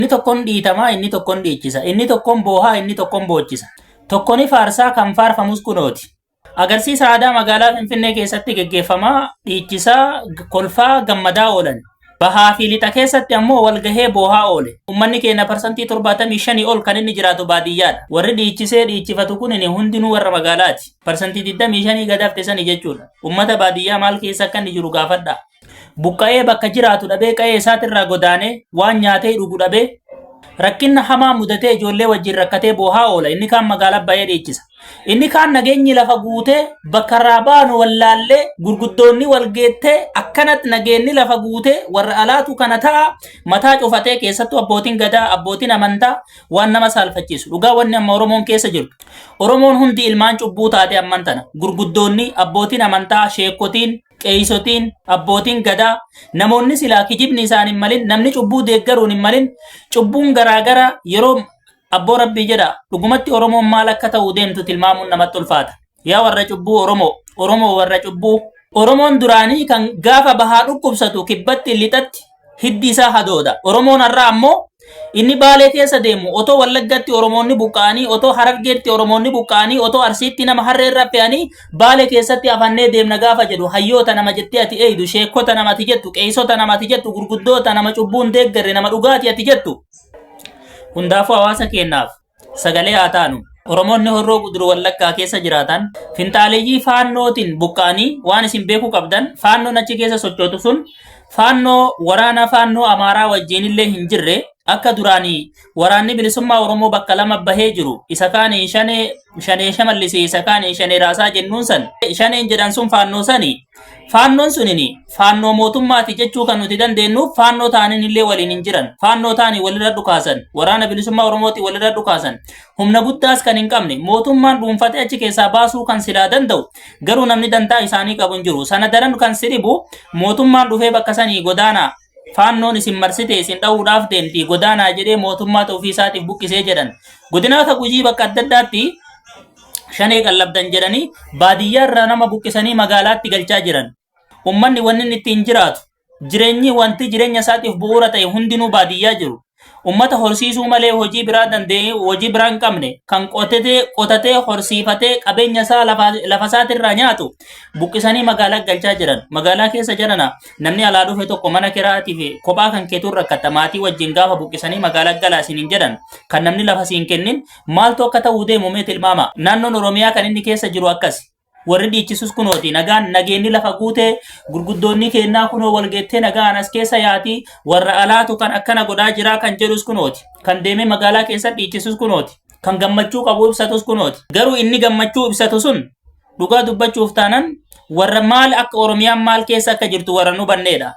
Inni tokkon dhiitamaa, inni tokkon dhiichisa. Inni tokkon boohaa, inni tokkon boochisa. Tokkoni faarsaa, kan faarfamus kunooti. Agarsiisa aadaa magaalaa Finfinnee keessatti geggeeffamaa, dhiichisaa, kolfaa, gammadaa oolan. Bahaa fi lixa keessatti ammoo walgahee boohaa oole. Uummanni keenya 75% ol kan inni jiraatu baadiyyaadha. Warri dhiichisee dhiichifatu kun hundinuu warra magaalaati. 25% gad hafte sani jechuudha. Uummata baadiyyaa maal keessa akka inni jiru gaafadha. Buqqa'ee bakka jiraatu dhabee, qa'ee isaatirraa godaanee, waan nyaatee dhugu dhabee, rakkinna hamaa mudatee, ijoollee wajjin rakkatee boohaa oola. Inni kaan magaalaa bahee dhiichisa. Inni kaan nageenyi lafa guutee, bakka irraa baanu wallaallee, gurguddoonni wal geettee, akkanatti nageenyi lafa guutee, warra alaatu kana ta'a mataa cufatee, keessattuu abbootiin gadaa, abbootiin amantaa, waan nama saalfachiisu. Dhugaa wanni amma Oromoon keessa jirtu. Oromoon hundi ilmaan cubbuu taate amman tana. Gurguddoonni, abbootiin amantaa, sheekotiin, qeeysotiin, abbootiin gadaa, namoonni silaa kijibni isaan hin malin, namni cubbuu deeggaruun hin malin, cubbuun garaagaraa yeroo abboo rabbii jedha, dhugumatti Oromoon maal akka ta'uu deemtu tilmaamuun namatti ulfaata. Yaa warra cubbuu Oromoo, Oromoo warra cubbuu. Oromoon duraanii kan gaafa bahaa dhukkubsatu kibbatti lixatti hiddi isaa hadooda. Oromoon har'aa ammoo inni Baalee keessa deemu otoo Wallaggatti Oromoonni buqqa'anii, otoo Harargeetti Oromoonni buqqa'anii, otoo Arsiitti nama harree irra fe'anii, Baalee keessatti afannee deemna gaafa jedhu, hayyoota nama jettee ati eeydu, sheekota nama ati jettu, qeessota nama ati jettu, gurguddoota nama cubbuun deeggarre, nama dhugaatii ati jettu. Hundaafuu hawaasa keenyaaf sagalee haa taanu. Oromoonni Horroo Guduruu Wallaggaa keessa jiraatan finxaaleeyyii faannootiin buqqa'anii, waan isin beekuu qabdan, faannoon achi keessa sochootu sun faannoo waraana faannoo Amaaraa wajjin illee hin jirre. Akka duraanii waraanni bilisummaa Oromoo bakka lama bahee jiru, isa kaaniin shanee, shanee shamallisii, isa kaaniin shanee raasaa jennuun san, shaneen jedhan sun faannoo sani. Faannoon sunini faannoo mootummaati jechuu kan nuti dandeenyuuf, faannoo ta'aniin illee waliin hin jiran. Faannoo ta'anii walirra dhukaasan. Waraana bilisummaa Oromooti walirra dhukaasan. Humna guddaas kan hin qabne, mootummaan dhuunfatee achi keessaa baasuu kan silaa danda'u, garuu namni dantaa isaanii qabu hin jiru. Sana daran kan si dhibu, mootummaan dhufee bakka sanii godaanaa, faannoon isin marsite isin dha'uudhaaf deemti, godaanaa jedhee mootummaa ofii isaatiif buqqisee jedhan. Godinoota Gujii bakka adda addaatti shanee qallabdan jedhanii baadiyyaa irraa nama buqqisanii magaalaatti galchaa jiran. Uummanni wanni inni ittiin jiraatu, jireenyi wanti jireenya isaatiif bu'uura ta'e hundinuu baadiyyaa jiru. Uummata horsiisuu malee hojii biraa danda'ee hojii biraa hin qabne, kan qotatee qotatee horsiifatee qabeenya isaa lafa isaatirraa nyaatu buqqisanii magaalaa galchaa jiran. Magaalaa keessa jirana namni alaa dhufe tokko mana kiraatii fi kophaa kan keetuun rakkatta. Maatii wajjin gaafa buqqisanii magaalaa galaa isiniin jedhan, kan namni lafa siin kennin, maaltu akka ta'uu deemu mee tilmaama. Naannoon Oromiyaa kan inni keessa jiru akkasi. Warri dhiichisus kunooti, nagaan nageenyi lafa guutee, gurguddoonni kennaa kunoo walgeettee nagaan as keessa yaati, warra alaatu kan akkana godhaa jiraa kan jedhus kunooti. Kan deemee magaalaa keessa dhiichisus kunooti. Kan gammachuu qabu ibsatus kunooti. Garuu inni gammachuu ibsatu sun, dhugaa dubbachuuf taanan, warra maal akka Oromiyaan maal keessa akka jirtu warra nu banneedha.